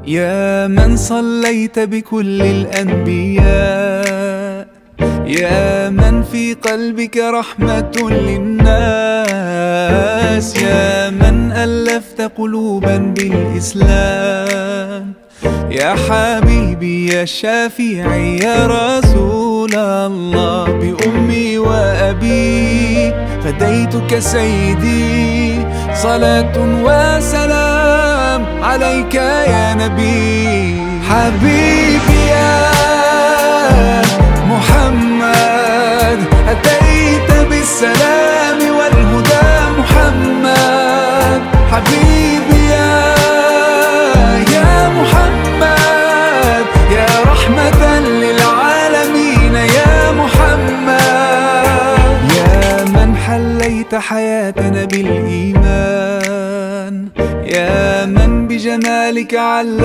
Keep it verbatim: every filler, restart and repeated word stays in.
يا من صليت بكل الأنبياء، يا من في قلبك رحمة للناس، يا من ألفت قلوبا بالإسلام. يا حبيبي يا شفيعي يا رسول الله، بأمي وأبي فديتك سيدي، صلاة وسلام عليك يا نبي. حبيبي يا محمد، أتيت بالسلام والهدى محمد. حبيبي يا، يا محمد، يا رحمة للعالمين يا محمد. يا من حليت حياتنا بالإيمان، يا من بجمالك علم